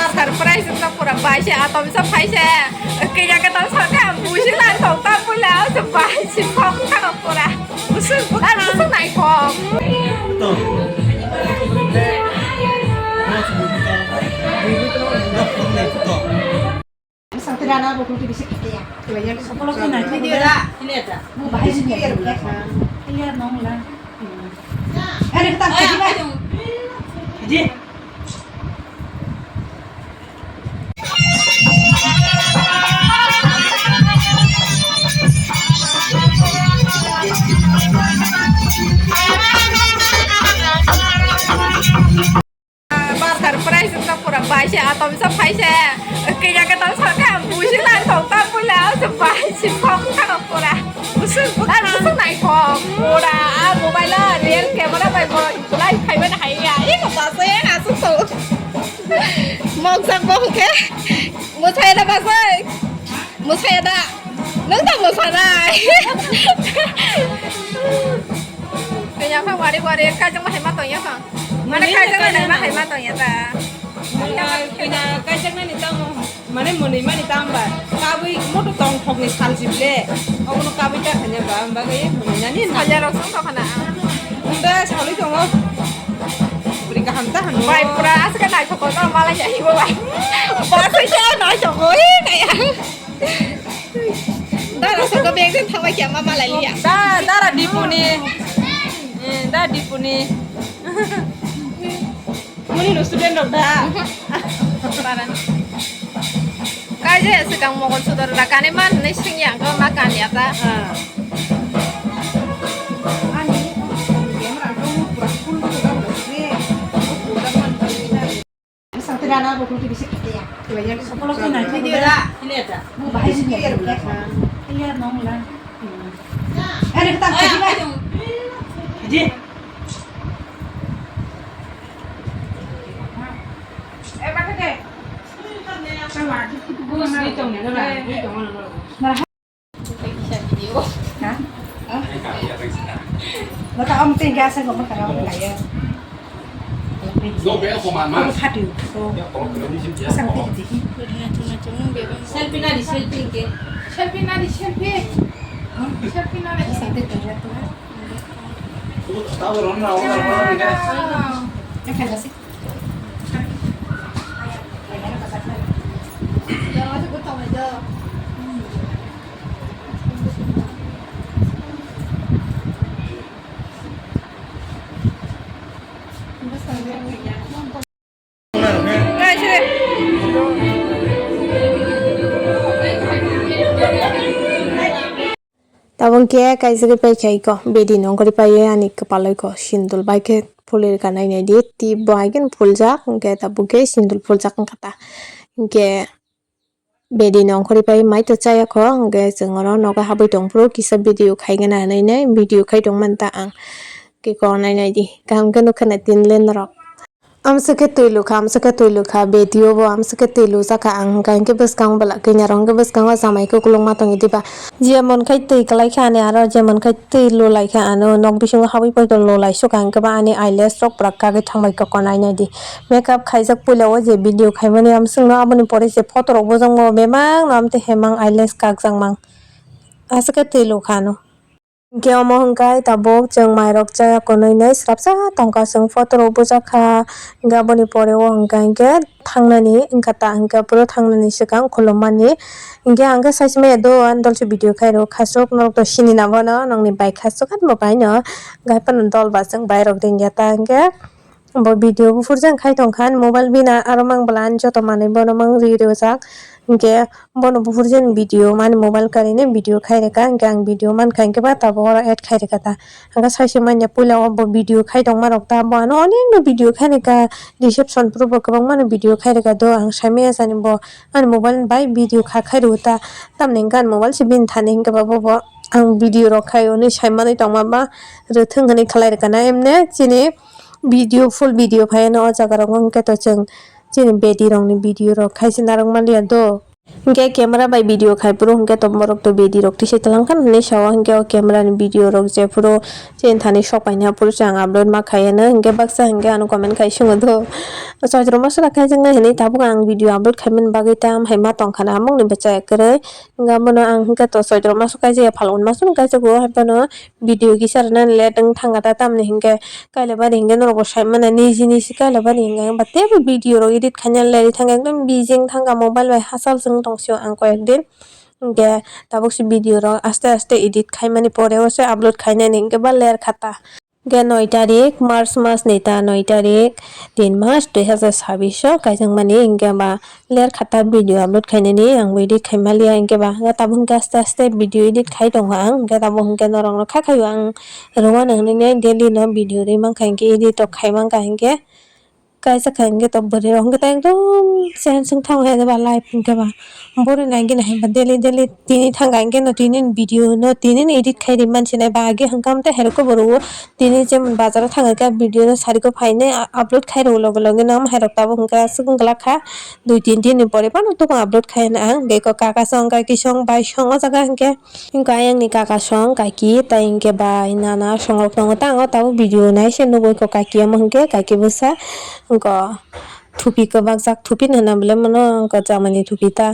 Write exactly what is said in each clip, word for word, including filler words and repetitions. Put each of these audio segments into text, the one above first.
Surprise wngkha pura bai se atom sa phai se. Kenya ke tang sa kha buji nai thok ta pula se bai se thok ta pura. Busuk busuk nai thok. Ba surprise wngkha pura bai se atom sa phai se. Kenya ke tang sa kha buji nai thok ta pula se bai se thok ta pura. Busuk busuk nai thok pura. A mobile a real camera bai bo live khai mani hai ya. Iko ba se ya asuk to. Moksak bo hwnkhe. Mwsaya da bwsai? Mwsaya da? Nwng da mwsanai? Kanya kha wari wari kaijakma hai ma tongya kha. Mane kaijakma hai ma tongya ta. Kanya kaijaknani tamo. Mane mwnwi mani tamo ba. Kabui moto tong thokni sal jible. Obono kabui ta khanya ba. Bagwi mwnwi nani. Salya rok song tokana. Unda salwi tongo. Bwrwi kaham ta hano. Bai pura aswk naithok kotor malai ya ibo bai. Bwsai ya naithok koi kaya. Dara soko bengsen thabai kya ma malai liya. Da, dara dipuni. Eh, da dipuni. Muni no student rok da. Para. Kaje swkang Mogol Sodor da kani man hinwi swngya ang ma kanya ta. Ah. Ani camera ko pura full ko da se. Ko da man. Sakti rana bo ko bisi kete ya. Video da. Ini ada. Bu bahai sini ya. Iya nong la. Ada kita. Di. Eh, pakai deh. Bus di tong ni, dora. Di tong ni, dora. Ha? Bata om tengga sa ko makara ko kaya. No, be ko man man. Ko phatu. Ko. Sang te di. Selfie na di, selfie ke. Selfie na di, selfie. Selfie na di. Sang te di. Tahu orang orang orang. Yang kan sih. Tabuk khe kaisa khe paikha iko, bedi nongkhorwi paiwi ani kwpalwi ko sindul bai khe phulwi rwkha nainai di, tip bo hai kheno phuljak, hwnkhe tabuk khe sindul phuljak wngkha ta, hwnkhe bedi nongkhorwi pai mai to chaya kho, hwnkhe chwng oro nogo habwi tongphuru kisa video khaigana hinwi nai video khai tongmani ta ang, khe ko nainai di, kaham khe nukha na tini le norok. Amswk khe twi lukha, amswk khe twi lukha, bedi o bo amswk khe twi lujakha ang, hwnkha hinkhe bwskango bwla kanya rok hinkhe bwskango chamai kwplwng ma tongwi diba. Jemon khai twi kwlai kha ani aro jemon khai twi lulai kha ano nok bisingo habwi poito lulai sukha hinkhe ba ani eyelash rok pura kagwi thangbai koko nainai di. Makeup khaijak puila o je video khaimani amswkno aboni pore je photo rok bujak mo bebak no amtwi hemang eyelash kakjak mang. Aswk khe twi lukha ano. Hinkhe omo hwnkhe tabuk chwng mairok chaya kwnwi nai swrapsa tongkha, chwng photo rok bujak kha, hinkhe aboni pore o hwnkha hinkhe thangnani wngkha ta, hinkhe aphuru thangnani swkang khulummani hinkhe ang khe saisi maya do ani dolse video khairok khasuk norok to sinina bono nokni bai khasuk ani bo bai no gai phano dol ba chwng bairok ringya ta hinkhe. Bo video buphur jang khai tongkha ani mobile bina aro mang bwla ani joto manwi bono mang ri rwjak hinkhe bono buphur jani video mani mobile karinwi video khai rwkha hinkhe ang video mankha hinkhe ba tabuk oro add khai rwkha ta hinkhe saisi manya puila o bo video khai tongma rok ta bo ano onek no video khai rwkha reception phuru bo kwbangma no video khai rwkha do ang saimaya jani bo ani mobile bai video kha khai rwkha ta tamni hinkhe ani mobile se bini thani hinkhe ba bo bo ang video rok khai hwnwi saimanwi tongma ma rwthwng hwnwi khlai rwkha na emne chini. Video, full video phaiano o jaga rogo, hwnkhe to chwng chini bedi rokni video rok khaisa narwk manliya do. Hinkhe camera bai video khai phuru hinkhe to borok to bedi rok tisai twlang kha hinwi sao, hinkhe o camera ni video rok jephuru chini thani sok paina phuru se ang upload ma khaiya no, hinkhe baksa hinkhe ano comment khai sungo do. Choitro maso rok kaijaknai hinwi tabuk ang video upload khaimani bagwi tam hai ma tongkha na, amokni bwchaya kwrwi. Hinkhe abono ang hinkhe to Choitro maso kaijak ya, Phalgun maso no kaijago, haiphano video kisa rwnani late wng thangkha ta, tamni hinkhe Kailabari hinkhe norokbo saimano niji niji Kailabari hinkhe ba teibo video rok edit khaina leri thangkha, ekdom busy wng thangkha, mobile bai hachal se wng tongsio ang koyek din. Hinkhe tabuk se video rok aste aste edit khaimani pore o se upload khainani hinkhe ba ler kha ta. Hinkhe noi tarik March mas ni ta noi tarik tin mas dui hazar sabbish o kaijakmani hinkhe ba ler kha ta video upload khainani ang bo edit khaimaliya hinkhe ba tabuk hinkhe aste aste video edit khai tongo ang hinkhe tabuk hinkhe norokno kha khaio ang rwmani hinwi daily no video rwi mankha hinkhe edit rok khai mankha hinkhe kaisa kha hinkhe to bwrwi rok hinkhe to ekdom chen chwng thang hai ba life hinkhe ba bwrwi nai gini hai ba daily daily tini thang kha hinkhe no tini video no tini edit khai ri mansinai ba agi hwnkha tei hai rok khe bo rwo. Tini jemon bazar o thang khe video no sari khe phainai upload khai rw loge loge no hairok tabuk hwnkhe aswk wng glak kha dui tin din ni pore phano tubun upload khai na ang. Beko kaka song kaki song bai song o jaga hinkhe hinkhe ayang ni kaka song kaki tai hinkhe bai nana song rok tongo ta ang o tabuk video nai se nugui kho kaki omo hinkhe kaki bwsa hinkhe thupi kwbak jak thupi no hwnna bwle mano hinkhe chamani thupi ta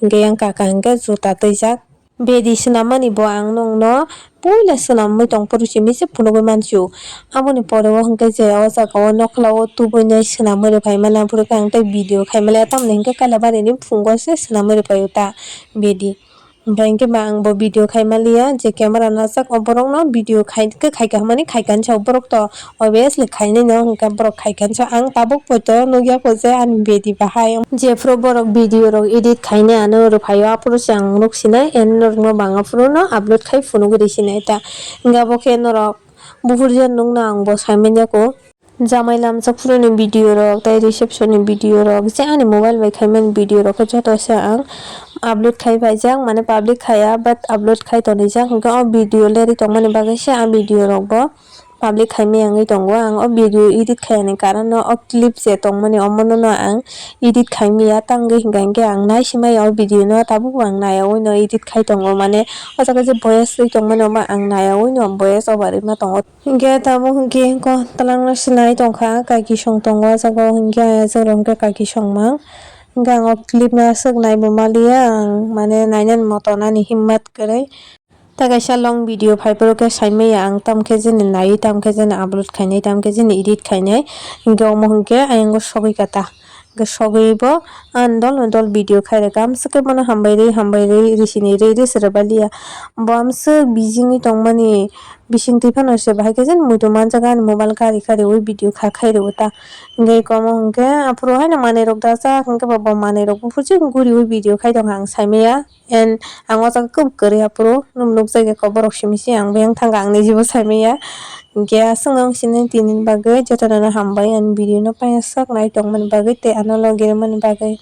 hinkhe yang kaka hinkhe juta twijak. Bedi swnammani bo ang nwngno puila swnamwi tong phuru simi se phunugwi mansio. Aboni pore o hwnkhe je o jaga o nokla o tubui nai swnamwi rwphai mani, aphuru khe ang tei video khai maliya, tamoni hwnkhe Kailabari ni phungo se swnamwi rwphai o ta bedi. Hinkhe ba ang bo video khai maliya, je camera najak o borok no video khai khe khai kha hwnmani khai kha hinwi sa o borok to. Obviously khainai no hwnkhe borok khai kha hinwi sa ang tabuk poito nukya kho je ani bedi bahai. Jephuru borok video rok edit khainai ano rwphaio aphuru se ang nuksinai and norokno bang aphuru no upload khai phunugwi rwsinai ta. Hinkhe abo khe norok buphuru je nukno ang bo saimanya kho. Jamai lamchak phuru ni video rok tei reception ni video rok je ani mobile bai khaimani video rok khe joto se ang upload khai phaijak mane public khaiya but upload khai tonijak hinkhe o video lerwi tongmani bagwi se a video rok bo public khaimaya wngwi tongo. Ang o video edit khaiyani karon no o clip je tongmani omono no ang edit khaimaya, tangwi hinkha hinkhe ang naisimaya o video no, tabukbo ang naiyawi no edit khai tongo, mane o jaga je voice rwi tongmani omo ang naiyawi no voice over rwma tongo. Hinkhe tabuk hinkhe ko twlangno sinai tongkha, kaiki song tongo o jaga o, hinkhe ayang jora hinkhe kaiki songma hinkhe ang o clip no aswk naibo maliya, ang mane nainani moto nani himmat kwrwi. Tei kaisa long video phai phuru khe saimaya ang, tamo khe jeni naiwi, tamo khe jeni upload khainai, tamo khe jeni edit khainai. Hinkhe omo hinkhe ayang o sogwi kha ta. Hinkhe sogwi bo ani dol ni dol video khai rwkha. Amswk khe bono hambai rwi, hambai rwi, risini rwi, risi rwbaliya. Bo amswk busy wngwi tongmani bisingtwi phano se bahai khe jeni muitu manjak ani mobile kari kariwi video kha khai rwo ta. Hinkhe eko omo hinkhe aphuru haino manwi rok dajak, hinkhe bo manwi rok buphuru se guriwi video khai tongkha ang saimaya. And ang o jaga khe kwrwi aphuru nukjagwi kho borok simi se ang biyang thangkha ang nijibo saimanya. Hinkhe aswk no wng sini tini bagwi jotono no hambai ani video no paiyasak nai tongmani bagwi tei ano logi rwmani bagwi.